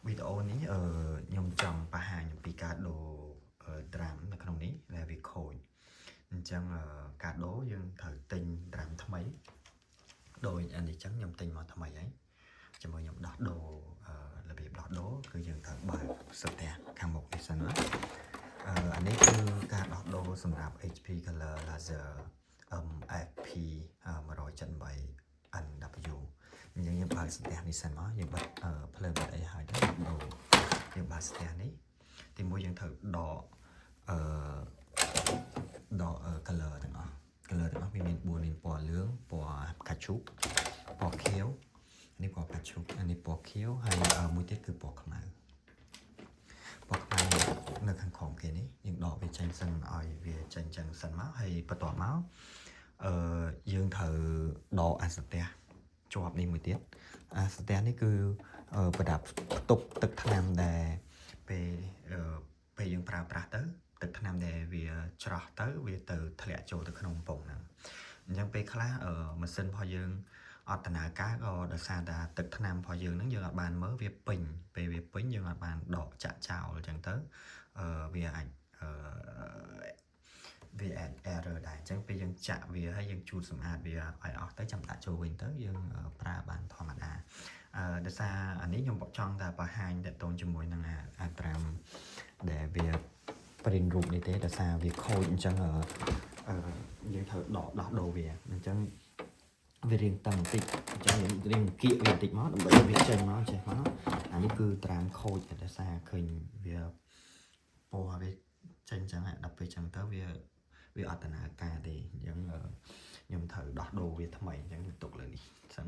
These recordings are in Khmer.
វីដេអូនេះខ្ញុំចង់បង្ហាញអំពីការដូរ drum នៅក្នុងនេះដែលវាខូចអញ្ចឹងការដូរយើងត្រូវទិញ drum ថ្មីដោយអានេះចឹងខ្ញុំទិញមកថ្មីហើយជាមួយខ្ញុំដោះដូររបៀបដោះដូរគឺយើងត្រូវបើកសន្ទះខាងមុខនេះសិនណាអានេះគឺការដោះដូរសម្រាប់ HP Color Laser MFP 178 NW អញ្ចឹងយើងបើកសន្ទះនេះសិនមកយើងបិទភ្លើងបិទអីហើយទៅដូរយើងបើកសន្ទះនេះទីមួយយើងត្រូវដកអឺដក color ទាំងអស់ color ទាំងអស់វាមាន4មានពណ៌លឿងពណ៌ផ្កាឈូកពណ៌ខៀវនេះពណ៌ផ្កាឈូកអានេះពណ៌ខៀវហើយមួយទៀតគឺពណ៌ខ្មៅពណ៌ខ្មៅនៅខាងក្រោមគេនេះយើងដកវាចេញសិនឲ្យវាចេញចឹងសិនមកហើយបន្ទាប់មកយើងត្រូវដកអាសន្ទះជាប់នេះមួយទៀតអាសន្ទះនេះគឺប្រដាប់ផ្ទុកទឹកថ្នាំដែលពេលយើងប្រើប្រាស់ទៅទឹកថ្នាំដែលវាច្រោះទៅវាទៅធ្លាក់ចូលទៅក្នុងកំប៉ុងហ្នឹងអញ្ចឹងពេលខ្លះម៉ាស៊ីនរបស់យើងអត់ដំណើរការក៏ដោយសារតែទឹកថ្នាំរបស់យើងហ្នឹងយើងអត់បានមើលវាពេញពេលវាពេញយើងអត់បានដកចាក់ចោលអញ្ចឹងទៅវាអាចវាអាច error ដែរអញ្ចឹងពេលយើងចាក់វាហើយយើងជូតសម្អាតវាឲ្យអស់ទៅចាំដាក់ចូលវិញទៅយើងប្រើបានធម្មតាដោយសារអានេះខ្ញុំចង់តែបង្ហាញតកតងជាមួយនឹងអា drum ដែលវា print រូបនេះទេដោយសារវាខូចអញ្ចឹងអឺយើងត្រូវដកដោះដូរវាអញ្ចឹងវារៀងតឹងបន្តិចអញ្ចឹងយើងរៀងគៀកវាបន្តិចមកដើម្បីឲ្យវាចេញមកចេះមកអានេះគឺ drum ខូចដោយសារឃើញវាពណ៌វាចេញអញ្ចឹងដល់ពេលអញ្ចឹងទៅវាអត់ដំណើរការទេអញ្ចឹងខ្ញុំត្រូវដោះដូរវាថ្មីអញ្ចឹងទុកលើនេះសិន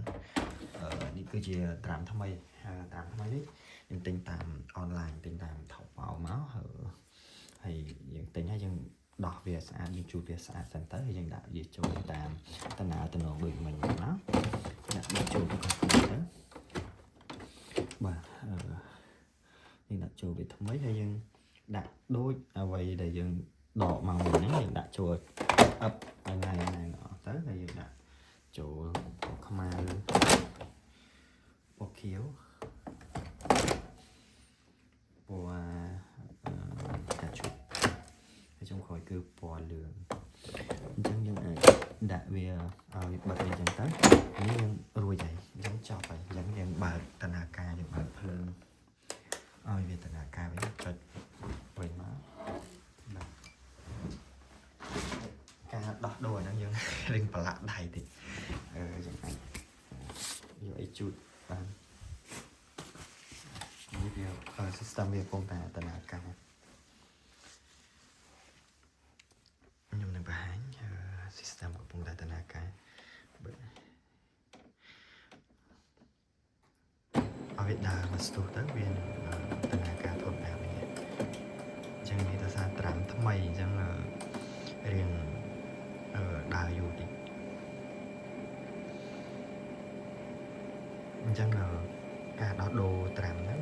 នេះគឺជា drum ថ្មីហើយ drum ថ្មីនេះខ្ញុំទិញតាមអនឡាញទិញតាម Taobao មកហើយយើងទិញហើយយើងដោះវាស្អាតយើងជូតវាស្អាតសិនទៅហើយយើងដាក់វាចូលតាមតំណតំណងដូចមិញមកដាក់វាចូលទៅក្នុងទៅបាទយើងដាក់ចូលវាថ្មីហើយយើងដាក់ដូចអ្វីដែលយើងដកមកមិញហ្នឹងយើងដាក់ចូលអឹបឲ្យណែនណែនអស់ទៅហើយយើងដាក់ចូលពណ៌ខ្មៅពណ៌ខៀវពណ៌ផ្កាឈូកហើយចុងក្រោយគឺពណ៌លឿងអញ្ចឹងយើងអាចដាក់វាឲ្យបិទអីចឹងទៅនេះយើងរួចហើយអញ្ចឹងចប់ហើយអញ្ចឹងយើងបើកដំណើរការយើងបើកភ្លើងឲ្យវាដំណើរការវិញចុចវិញមកបាទការដោះដូរអាហ្នឹងយើង រៀងប្រឡាក់ដៃតិចយើងអាចយកអីជូតបាននេះវា system វាកំពុងតែដំណើរការខ្ញុំនឹងបង្ហាញ system កំពុងតែដំណើរការបើឲ្យវាដើរមកស្ទុះទៅវានឹងដំណើរការធម្មតាវិញអញ្ចឹងនេះដោយសារ drum ថ្មីអញ្ចឹងរៀងដើរយូរតិចអញ្ចឹងការដោះដូរ drum ហ្នឹង